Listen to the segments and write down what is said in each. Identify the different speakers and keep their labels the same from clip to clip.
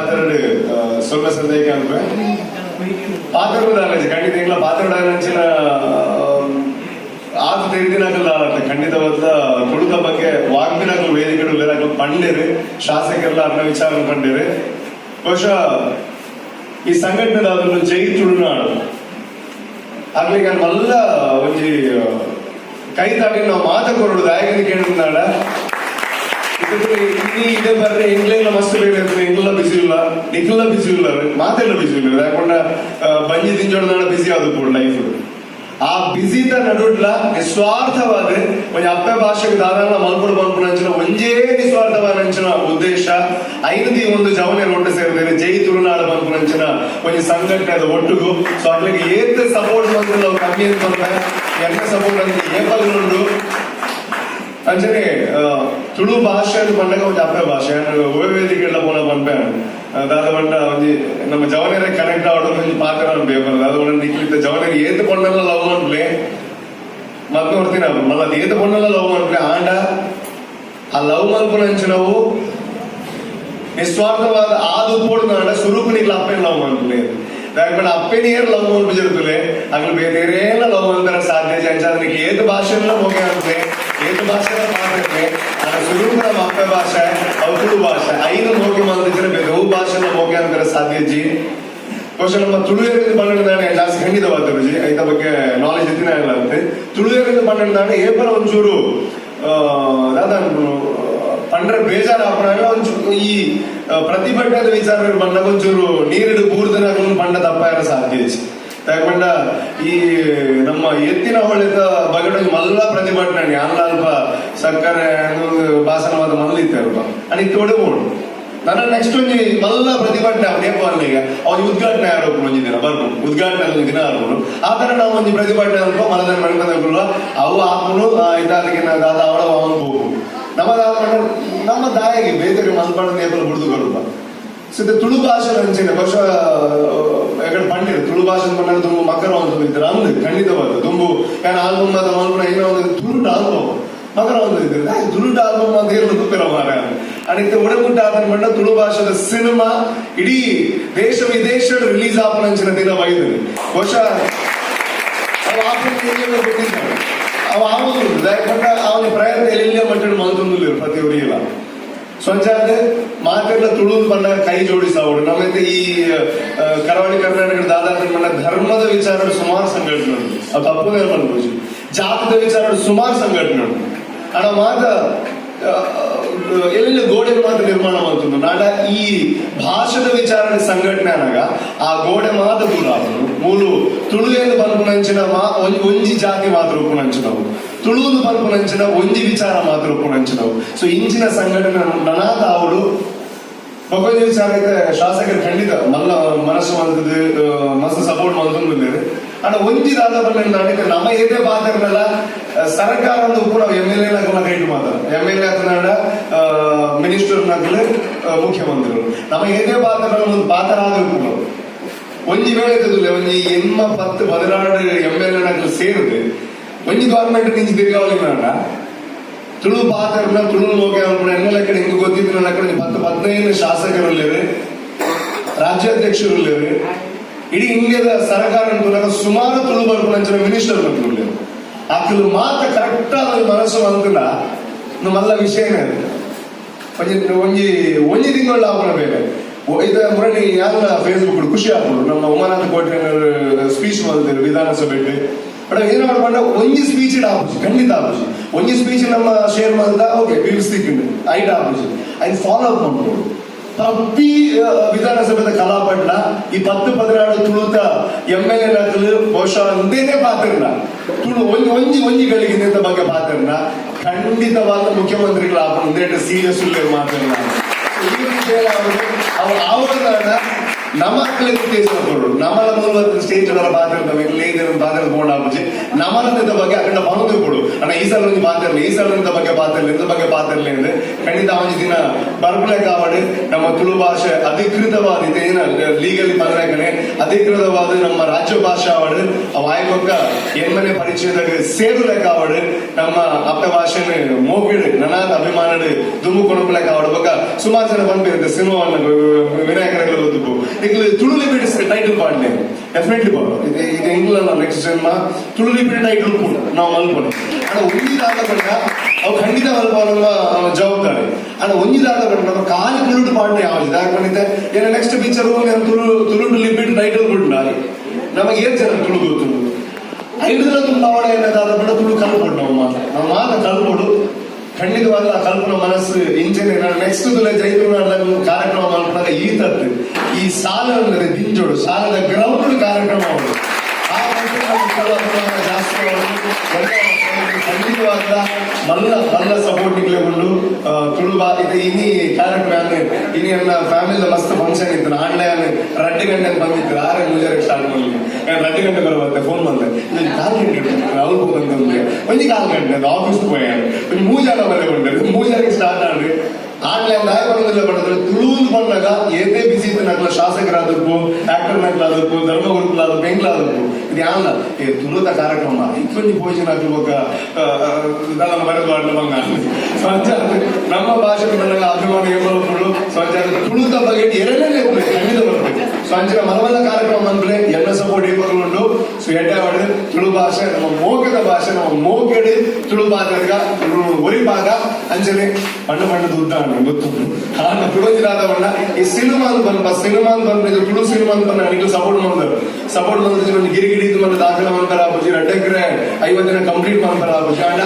Speaker 1: ಪಾತ್ರಡ್ ಸೊಲ್ಮೆ ಸಂದೈಕೆ ಅನ್ಪೆ. ಪಾತ್ರ ಖಂಡಿತ ಎಂಗ್ಲ ಪಾತ್ರ ಅಂಚಿನ ಆತ ತೆರಿದಿನಕಲ್ ದಾಲತ್ತ. ಖಂಡಿತವಾದ ತುಳುತ ಬಗ್ಗೆ ವಾಗ್ಮಿನಕಲ್ ವೇದಿಕೆ ಉಲ್ಲೆರ್, ಪಂಡೇರು, ಶಾಸಕರೆಲ್ಲ ಅರ್ನ ವಿಚಾರ ಪಂಡೇರು. ಬಹುಶಃ ಈ ಸಂಘಟನೆ ದಾದನ್ನು ಜೈ ತುಳುನಾಡು ಆಗ್ಲಿಗೆ ಮಲ್ಲ ಒಂಜಿ ಕೈ ತಾಟಿ ನಾವು ಮಾತ ಕೊರಡು. ದಾಯಕನ ಕೇಳಿನಾಡ ಇಡೀ ಇದೇ ಬರ್ರೆ ಎಂಗ್ಲೆಲ್ಲ ಮಸ್ತ್ ಬೇರೆ ಇರ್ತದೆ. ಎಂಗ್ಲ ಬಿಸಿ ಇಲ್ಲ, ನಿಕ್ಲ ಬಿಸಿ ಇಲ್ಲ, ಮಾತೆಲ್ಲ ಬಿಸಿ ಇಲ್ಲ. ಯಾಕೊಂಡ ಬಂಜಿ ದಿಂಜೋಡ ಬಿಸಿ ಆದು ಲೈಫ್. ಆ ಬಿಸಿತ ನಡುಟ್ಲ ನಿಸ್ವಾರ್ಥವಾದ ಒಂಜಿ ಅಪ್ಪೆ ಭಾಷೆಗೆ ದಾದಾನ ಮಲ್ಪುಡು ಪನ್ಪುನಂಚಿನ ಒಂಜೇ ನಿಸ್ವಾರ್ಥವಾದ ಉದ್ದೇಶ. ಐನದಿ ಒಂದು ಜವನೆ ಒಟ್ಟು ಸೇರಿದರೆ ಜೈ ತುಳುನಾಡು ಪನ್ಪುನಂಚಿನ ಒಂಜಿ ಸಂಘಟನೆ ಒಟ್ಟುಗು. ಸೊ ಅಕ್ಲಿಗೆ ಏತ್ ಸಪೋರ್ಟ್ ಬಂದ್ರೆ ಕಮ್ಮಿ ಅಂತ ಎನ್ನ ಸಪೋರ್ಟ್ ಅಂತ ಏಪಲ್ನುಂಡು. ಅಂಚನೆ ತುಳು ಭಾಷೆ ಅಂತ ಪಂಡಗ ಒಂಜಿ ಅಪ್ಪೆ ಭಾಷೆ. ವೇದಿಕೆಲ್ಲ ಪೋನ ಪನ್ಪೆ, ದಾದ ಪಂಡ ಒಂಜಿ ನಮ್ಮ ಜವನೆರೆ ಕನೆಕ್ಟ್ ಆವಡ ಒಂಜಿ ಪಾತ್ರ ಪೇಪರ್. ದಾದ ಪಂಡ ನಿಕ್ಲಿತ್ತ ಜವನೆರ್ ಏತ್ ಪೊಣ್ಣಲ್ಲ ಲವ್ ಮನ್ಪ್ಲೆ ಮತ್ತ್ ನೋಡ್ತೀನಿ. ಮಲ್ಲ ಏತ್ ಪೊಣ್ಣಲ್ಲ ಲವ್ ಮನ್ಪ್ಲೆ. ಆಂಡ ಆ ಲವ್ ಮಲ್ಪುನಂಚಿನವು ನಿಸ್ವಾರ್ಥವಾದ ಆದು ಪೋಡು ಸುರುಕು ನಿಕ್ಲ ಅಪ್ಪೆ ಲವ್ ಮನ್ಪ್ಲೆ. ಯಾಕಂದ್ರೆ ಅಪ್ಪೆನಿಯರ್ ಲವ್ ಮನ್ಪು ಜರುತ್ತಲೆ ಅಗ್ಲು ಬೇರೆ ಲವ್ ಮಲ್ಪರ ಸಾಧ್ಯ. ಅಂಚ ನಿಕ್ ಏತ್ ಭಾಷೆಲ್ಲ ಮೋಕೆ ಅನ್ಪ್ಲೆ, ಏತ್ ಭಾಷೆನ ಮಾತಾಡ್ಲೆ. ಆಂಡ ಸುರುಕು ನಮ್ಮ ಅಪ್ಪೆ ಭಾಷೆ ಅವು ತುಳು ಭಾಷೆ. ಐನು ಮೋಕೆ ಮಲ್ತಿದ್ರೆ ಬೇರೆ ಭಾಷೆನ ಮೋಕೆ ಅಂತಾರೆ ಸಾಧ್ಯ ಜಿ. ಬಹುಶಃ ನಮ್ಮ ತುಳುವೆರಿಂದ ಪನ್ನೊಂದು ಜಾಸ್ತಿ ಖಂಡಿತವಾದ ರುಜಿ ಐತ ಬಗ್ಗೆ ನಾಲೆಜ್ ಇತ್ತಿನ ಇಲ್ಲ ಅಂತೆ. ತುಳುವೆರಿಂದ ಪನ್ನೊಂದು ಏಪಲ ಒಂಚೂರು ದಾದ ಪಂಡ್ರೆ ಬೇಜಾರು ಆಪುನ ಒಂಚೂರು ಈ ಪ್ರತಿಭಟನೆದ ವಿಚಾರ ಬಂದಾಗ ಒಂಚೂರು ನೀರಿಡು ಬೂರ್ದನ ಪಂಡ ತಪ್ಪಾಯರ ಸಾಧ್ಯ ಇಜ್ಜಿ. ಯಾಕಂಡ ಈ ನಮ್ಮ ಎತ್ತಿನ ಹೊಳೆದ ಬಗಡ ಮಲ್ಲ ಪ್ರತಿಭಟನೆ ಅಲ್ಲ ಅಲ್ಪ ಸಕ್ಕರೆ ಭಾಷಣವಾದ ಮಲ್ಲ ಇತ್ತೆ ಅಲ್ಪ आणि ತೋಡೆ ಬೋಡು. ನನ್ನ ನೆಕ್ಸ್ಟ್ ಒಂಜಿ ಮಲ್ಲ ಪ್ರತಿಭಟನೆ ಅವನು ಏಪ ಅವನು ಉದ್ಘಾಟನೆ ಯಾರು ಒಂಜಿ ದಿನ ಬರ್ಬೋದು, ಉದ್ಘಾಟನೆ ಒಂಜಿ ದಿನ ಆರ್ಬೋದು. ಆ ತರ ನಾವು ಒಂಜಿ ಪ್ರತಿಭಟನೆ ಅಲ್ಪ ಮಲದನ್ ಮಣ್ಕಂದ ಅವು ಆಪುನು ಇದಾದಕ್ಕೆ ದಾದ ಅವಳ ಅವನು ಹೋಗು. ನಮ್ಮ ದಾದ ನಮ್ಮ ದಾಯಿಗೆ ಬೇರೆ ಮಲ್ಪಣ ನೇಪಲ್ ಬುಡ್ದು ಬರುಪ. ಸೊ ತುಳು ಭಾಷೆ ಅಂಚಿನ ಬಹುಶಃ ಎಕಡೆ ಪಂಡಿರು ತುಳು ಭಾಷೆ ಪಂಡ ದುಂಬು ಮಕರ ಒಂದು ಇದ್ರು ಅಂದು ಖಂಡಿತವಾದ ದುಂಬು ಯಾನ್ ಆಲ್ಬಮ್ ಮಾತ ಮಲ್ಪುನ ಏನೋ ಒಂದು ತುಳುಟ ಆಲ್ಬಮ್ ಮಕರ ಒಂದು ಇದ್ರು ತುಳುಟ ಆಲ್ಬಮ್ ಅಂತ ಹೇಳಿ ತುಪ್ಪಿರ ಮಾರ. ಅನಿತ್ತೆ ಉಡಗುಂಟ ಆತನ ಪಂಡ ತುಳು ಭಾಷೆದ ಸಿನಿಮಾ ಇಡೀ ದೇಶ ವಿದೇಶ ರಿಲೀಸ್ ಆಪುನಂಚಿನ ದಿನ ಬೈದು. ಬಹುಶಃ ಅವು ಆಪುನ ಗೊತ್ತಿದ್ದಾನೆ ಅವ ಆವೊಂದು ಪಂಡ ಅವನ ಪ್ರಯತ್ನ ಎಲ್ಲೆಲ್ಲೇ ಮಟ್ಟಿನ ಮಲ್ತೊಂದುಲ್ಲೆರ್ ಪ್ರತಿ ಒರಿಯಲ. ಸೊ ಅಂಚಾದ್ ಮಾತೆರ್ಲ ತುಳು ಪಂಡ ಕೈ ಜೋಡಿಸಾವಡು. ನಮ್ಮೈತೆ ಈ ಕರಾವಳಿ ಕರ್ನಾಟಕದ ದಾದಾತ್ರ ಪಂಡ ಧರ್ಮದ ವಿಚಾರ ಸುಮಾರು ಸಂಘಟನೆ ಉಂಟು. ಅದು ತಪ್ಪುನೇ ಪನ್ಪುಜಿ. ಜಾತಿದ ವಿಚಾರ ಸುಮಾರು ಸಂಘಟನೆ ಉಂಟು. ಆಂಡ ಮಾತ ಎಲ್ಲೆಲ್ಲಿ ಗೋಡೆ ಮಾತ್ರ ನಿರ್ಮಾಣ ಮಾಡ್ತುಂಡು. ನಾಡ ಈ ಭಾಷೆದ ವಿಚಾರಣೆ ಸಂಘಟನೆ ಅನಗ ಆ ಗೋಡೆ ಮಾತ್ರ ದೂರ ಆಪುಂಡು. ಮೂಲು ತುಳುವೇನು ಪನ್ಪುನಂಚಿನ ಮಾ ಒಂಜಿ ಜಾತಿ ಮಾತ್ರ ಉಪ್ಪುನಂಚಿನವು, ತುಳುವುದು ಪನ್ಪುನಂಚಿನ ಒಂಜಿ ವಿಚಾರ ಮಾತ್ರ ಉಪ್ಪುನಂಚಿನವು. ಸೊ ಇಂಚಿನ ಸಂಘಟನೆ ನನಾದ ಅವಳು ಬೊಕೊಂಜಿ ವಿಚಾರ ಐತೆ. ಶಾಸಕರು ಖಂಡಿತ ಮಲ್ಲ ಮನಸ್ಸು ಮಲ್ತದು ಮಸ್ತ್ ಸಪೋರ್ಟ್ ಮಲ್ತೊಂದುಲ್ಲೆರ್. ಆಂಡ ಒಂಜಿ ದಾದ ಪಂಡ ನಮ್ಮ ಏತೆ ಪಾತೆರ್ನಲ ಸರ್ಕಾರ ಒಂದು ಉಪ್ಪು ನಾವು ಎಮ್ ಎಲ್ ಎ ನಕಲ್ನ ಕೈಟ್ ಮಾತ್ರ ಎಮ್ ಎಲ್ ಎ ಅತನಾಡ ಮಿನಿಸ್ಟರ್ ನಕಲು ಮುಖ್ಯಮಂತ್ರಿಗಳು ನಮ್ಮ ಏತೆ ಪಾತ್ರ ಒಂದು ಪಾತ್ರ ಆದ ಉಪ್ಪು. ಒಂಜಿ ವೇಳೆ ಇತ್ತುಲ್ಲ ಒಂಜಿ ಎನ್ಮ 10 16 ಎಮ್ ಎಲ್ ಎ ನಕಲು ಸೇರಿದೆ ಒಂಜಿ ಗವರ್ಮೆಂಟ್ ನಿಂಚಿ ತಿರ್ಗಾವಲಿನ ತುಳು ಪಾತ್ರನ ತುಳು ಮೋಕೆ ಅನ್ಪುನ ಎನ್ನ ಲೆಕ್ಕ ನಿಂಗೆ ಗೊತ್ತಿದ್ದಿನ ಲೆಕ್ಕ ಒಂಜಿ 10 15 ಶಾಸಕರುಲ್ಲೆರ್, ರಾಜ್ಯಾಧ್ಯಕ್ಷರುಲ್ಲೆರ್, ಇಡೀ ಇಂಡಿಯಾದ ಸರ್ಕಾರ ಅಂತುನಗ ಸುಮಾರು ತುಳು ಬರ್ಪುನಂಚಿನ ಮಿನಿಸ್ಟರ್ ಉಲ್ಲೆರ್. ಅಕುಲು ಮಾತ ಕರೆಕ್ಟ್ ಆದ ಮನಸ್ಸು ಮಲ್ತುಂಡ ಮಲ್ಲ ವಿಷಯನೇ ಅದು. ಒಂಜಿ ಒಂಜಿ ಒಂಜಿ ತಿಂಗಳು ಆಪುನ ಬೇಲೆ ಇದು. ಮುರಣಿ ಯಾರ ಫೇಸ್ಬುಕ್ ಖುಷಿ ಆಪುಂಡು. ನಮ್ಮ ಉಮಾನಾಥ್ ಕೋಟ್ಯಾನ್ ಸ್ಪೀಚ್ ಮಲ್ತೆರ್ ವಿಧಾನಸಭೆ. ಬಟ್ ಏನು ಮಾಡ್ಕೊಂಡ ಒಂಜಿ ಸ್ಪೀಚ್ ಆಪುಜಿ, ಖಂಡಿತ ಆಪುಜಿ. ಒಂಜಿ ಸ್ಪೀಚ್ ನಮ್ಮ ಶೇರ್ ಮಲ್ತ ಓಕೆ ವ್ಯೂಸ್ ತಿಕ್ಕಿಂಡು ಐಟ್ ಆಪುಜಿ. ಐನ್ ಫಾಲೋ ಅಪ್ ಮಾಡ್ಬೋದು. ಪ್ರತಿ ವಿಧಾನಸಭೆದ ಕಲಾಪಟ್ಲ ಈ 10 16 ತುಳುತ ಎಮ್ ಎಲ್ ಎ ನಕಲು ಬಹುಶಃ ಒಂದೇನೆ ಪಾತ್ರನ ತುಳು ಒಂಜಿ ಒಂಜಿ ಒಂಜಿ ಗಳಿಗೆ ನಿಂತ ಬಗ್ಗೆ ಪಾತ್ರನ ಖಂಡಿತವಾದ ಮುಖ್ಯಮಂತ್ರಿಗಳ ಆಪುಂಡು. ಒಂದೇಟ ಸೀರಿಯಸ್ ಉಲ್ಲೆರ್ ಮಾತಾಡ. ಈ ರೀತಿಯಲ್ಲಿ ಅವರು ಅವ್ರು ಆವರಣ ನಮ್ಮ ಅಕ್ಕಲಿಗೆ ಉತ್ತೇಜನ ಕೊಡು. ನಮ್ಮಲ ಮೂಲ ಸ್ಟೇಜ್ ಒಳ ಪಾತ್ರ ಲೇದರ ಪಾತ್ರ ಪೋಂಡ ನಮಲದ ಬಗ್ಗೆ ಅಕ್ಕಂಡ ಪನೊಂದು ಕೊಡು. ಅಣ್ಣ, ಈ ಸಲ ಒಂಜಿ ಪಾತ್ರ, ಈ ಸಲ ಬಗ್ಗೆ ಪಾತ್ರ, ಇಂದ ಬಗ್ಗೆ ಪಾತ್ರ ಖಂಡಿತ ಒಂಜಿ ದಿನ ಬರ್ಪಲೆ ಕಾವಡು. ನಮ್ಮ ತುಳು ಭಾಷೆ ಅಧಿಕೃತವಾದ, ಏನ ಲೀಗಲಿ ಪದಕನೆ ಅಧಿಕೃತವಾದ ನಮ್ಮ ರಾಜ್ಯ ಭಾಷೆ ಆವಡು, ವಾಯುಪಕ್ಕ ಎನ್ಮನೆ ಪರಿಚಯದಾಗ ಸೇರುಲೆ ಕಾವಡು, ನಮ್ಮ ಅಪ್ಪ ಭಾಷೆನ ಮೋಕಿಡು ನನಾದ ಅಭಿಮಾನಡು ದುಮ್ಮು ಕೊಣಪಲೆ ಕಾವಡು. ಬೊಕ್ಕ ಸುಮಾರು ಜನ ಪನ್ಪಿರುತ್ತೆ, ಸಿನಿಮಾವನ್ನು ವಿನಾಯಕರ ಗೊತ್ತುಪು, ನಿಕ್ಲು ತುಳು ಲಿಪಿಡ್ ಟೈಟಲ್ ಪಾಡ್ಲೆ. ಡೆಫಿನೆಟ್ಲಿ ಬಾಡು. ಇದು ಇದು ಎಂಗ್ಲ ನೆಕ್ಸ್ಟ್ ಸಿನಿಮಾ ತುಳು ಲಿಪಿಡ್ ಟೈಟಲ್ ಉಪ್ಪುಂಡು, ನಾವು ಮಲ್ಪೊಡು. ಆಂಡ ಒಂಜಿದಾದ ಪಂಡ ಅವು ಖಂಡಿತ ಮಲ್ಪುವ ಜವಾಬ್ದಾರಿ. ಆಂಡ ಒಂಜಿದಾದ ಪಂಡ ನಮ್ಮ ಕಾಲಿ ತುಳುಟು ಪಾಡ್ನೆ ಯಾವ ದಾಯೆ ಪಂಡಿತೆ ಏನ ನೆಕ್ಸ್ಟ್ ಪಿಕ್ಚರ್ ತುಳು ತುಳು ಲಿಪಿಡ್ ಟೈಟಲ್ ಬಿಟ್ಟು ನಮಗೆ ಏನ್ ಜನ ತುಳು ಗೊತ್ತುಂಡು? ಐದು ತುಂಬ ಅವಳ ಏನದಾದ ಪಂಡ ತುಳು ಕಲ್ಪೊಡು. ನಾವು ಮಾತ್ರ ನಾವು ಮಾತ್ರ ಕಲ್ಪೊಡು. ಖಂಡಿತವಾದ ಆ ಕಲ್ಪನ ಮನಸ್ಸು ಇಂಚನೆ. ನಾನು ನೆಕ್ಸ್ಟ್ ಜೈತುನಾಡ ಕಾರ್ಯಕ್ರಮ ಮಲ್ಪುನಾಗ ಈ ತತ್ತು ಈ ಸಾಲ ಅಂದ್ರೆ ದಿಂಜೋಡು ಸಾಲದ ಗ್ರೌಂಡ್ ಕಾರ್ಯಕ್ರಮ ಅವರು ಆ ಮಟ್ಟಿಗೆ ನಮ್ಮ ತುಳು ಅಭಿಮಾನ ಜಾಸ್ತಿ ಆವೊಡು. ಖಂಡಿತವಾದ ಮಲ್ಲ ಮಲ್ಲ ಸಪೋರ್ಟ್ ನಿಕ್ಲೆ ಉಂಡು. ತುಳು ಬಾ ಇದು ಇನಿ ಕಾರ್ಯಕ್ರಮ ಇನಿ ಎನ್ನ ಫ್ಯಾಮಿಲಿ ಮಸ್ತ್ ಫಂಕ್ಷನ್ ಇತ್ತು. ಆನ್ಲೈನ್ 2 ಗಂಟೆ ಬಂದಿತ್ತು, ಆರೆ ಮೂಜರೆ ಸ್ಟಾರ್ಟ್ ಮಾಡಲಿ. ನಾನು 2 ಗಂಟೆ ಬರುತ್ತೆ ಫೋನ್ ಬಂದೆ, ಇದು ಕಾಲ್ ಗಂಟೆ ಅವ್ರು ಬಂದಂದ್ರೆ ಒಂಜಿ ಕಾಲ್ ಗಂಟೆ ಆಫೀಸ್ ಪೋಯ, ಒಂಜಿ ಮೂಜಾರ ಬರೆ ಉಂಟು, ಮೂಜಾರಿಗೆ ಸ್ಟಾರ್ಟ್ ಆಡ್ರಿ. ಆನ್ಲೈನ್ ದಾಯ ಬರೋದಿಲ್ಲ ಬಡದ್ರೆ ತುಳುವುದು ಬಂದಾಗ ಏತೇ ಬಿಸಿ ಇತ್ತು ನಕ್ಲ ಶಾಸಕರಾದಪ್ಪು, ಆಕ್ಟರ್ ನಕ್ಲಾದಪ್ಪು, ಧರ್ಮಗುರುಕುಲಾದಪ್ಪು, ಎಂಗ್ಲಾದಪ್ಪು ಇದು ಯಾವಲ್ಲ ಏ ತುಳುತ ಕಾರ್ಯಕ್ರಮ ಇಕ್ಕೊಂಜಿ ಪೋಷಣ ಹಾಕಿ ದಳ ಬರೆದು ಆಡ್ಲು ಬಂಗ. ಸೊ ಅಂಚಾದ ನಮ್ಮ ಭಾಷೆ ಬಂದಾಗ ಅಭಿಮಾನ ಏಮಲ್ಪುಡು. ಸೊ ಅಂಚಾದ ತುಳುತ ಬಗ್ಗೆ ಎರಡನೇ ಖಂಡಿತ ಬರ್ಬೇಕು. ಸೊ ಅಂಚಿನ ಮಲಮಲ್ಲ ಕಾರ್ಯಕ್ರಮ ಬಂದ್ರೆ ಎಲ್ಲ ಸಪೋರ್ಟ್ ಇಪ್ಪಗಳು. ಸೊ ಎಡ್ಡೆ ತುಳು ಭಾಷೆ ನಮ್ಮ ಮೋಕೆದ ಭಾಷೆ. ನಮ್ಮ ಮೋಕೆಡು ತುಳು ಭಾಷೆಗ ತುಳು ಒರಿ ಭಾಗ. ಅಂಚನೆ ಬಣ್ಣ ಬಣ್ಣದ ಉದ್ದ ಗೊತ್ತುಂಟು. ಆಂಡ ತುಳುಜಿರಾದ ಬಣ್ಣ ಈ ಸಿನಿಮಾ ಬಂದ, ಸಿನಿಮಾ ಬಂದ್ರೆ, ಇದು ತುಳು ಸಿನಿಮಾ ಬಂದ ನಿಕ್ಲು ಸಪೋರ್ಟ್ ಮಾಡ್ತಾರೆ. ಸಪೋರ್ಟ್ ಬಂದ್ರೆ ಒಂದು ಗಿರಿಗಿಡಿ ಇದು ಬಂದು ದಾಖಲೆ ಮಾಡ್ತಾರ ಆಪುಜಿ, 2 ಎಕರೆ 50 ದಿನ ಕಂಪ್ಲೀಟ್ ಮಾಡ್ತಾರ ಆಪುಜಿ. ಆಂಡ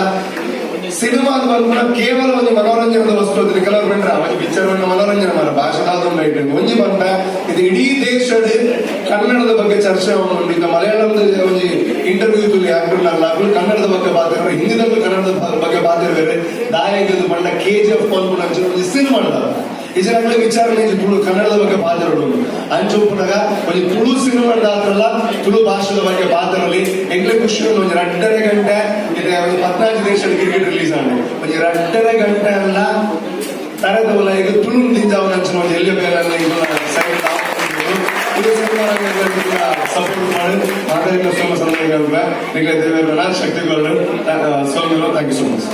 Speaker 1: ಸಿನಿಮಾ ಬಂದ ಕೇವಲ ಒಂದು ಮನೋರಂಜನದ ವಸ್ತು. ಅದು ಕೆಲವರು ಬಂದ್ರೆ ಒಂಜಿ ಪಿಕ್ಚರ್ ಬಂದ ಮನೋರಂಜನೆ ಮಾರ ಭಾಷೆ ದಾದ ರೈಟ್. ಒಂಜಿ ಬಂದ ಇದು ಇಡೀ ದೇಶದ ಕನ್ನಡದ ಬಗ್ಗೆ ಚರ್ಚೆ ಉಂಟು. ಈಗ ಮಲಯಾಳಂದ ಒಂಜಿ ಇಂಟರ್ವ್ಯೂ ತುಲಿ ಆಕ್ಟರ್ ಕನ್ನಡದ ಬಗ್ಗೆ ಬಾತಿರ್ತಾರೆ, ಹಿಂದಿದಲ್ಲೂ ಕನ್ನಡದ ಬಗ್ಗೆ ಬಾತಿರ್ಬೇರೆ. ದಾಯಕದ ಬಣ್ಣ ಕೆಜಿಎಫ್ ಪನ್ಪುನ ಒಂಜಿ ಸಿನಿಮಾ ಇಜನಗಳ ವಿಚಾರಣೆ ತುಳು ಕನ್ನಡದ ಬಗ್ಗೆ ಪಾತಿರೋಡು. ಅಂಚ ಉಪ್ಪುನಗ ಒಂಜಿ ತುಳು ಸಿನಿಮಾ ದಾತ್ರಲ್ಲ ತುಳು ಭಾಷೆದ ಬಗ್ಗೆ ಪಾತಿರಲಿ. ಎಂಗ್ಲೆ ಖುಷಿ ಉಂಡು. ಒಂಜಿ 2.5 ಗಂಟೆ ಇದೆ, ಒಂಜಿ 14 ದೇಶದ ಕ್ರಿಕೆಟ್ ರಿಲೀಸ್ ಆಂಡ್ ಒಂಜಿ 2.5 ಗಂಟೆ ಅಲ್ಲ ತರೆದ ಈಗ ತುಳು ದಿಂಜಾವನ ಅಂಚಿನ ಒಂಜಿ ಎಲ್ಲಿ ಬೇರೆ ಇದು ಸೈಡ್ ಇದು ಸಿನಿಮಾ ಸಪೋರ್ಟ್ ಮಾಡಿ ಮಾತಾಡಿದ ಸೋಮ ಸಂದೇಹ ನಿಮಗೆ ದೇವರ ಶಕ್ತಿಗಳು ಸೋಮಿರೋ. Thank you so much.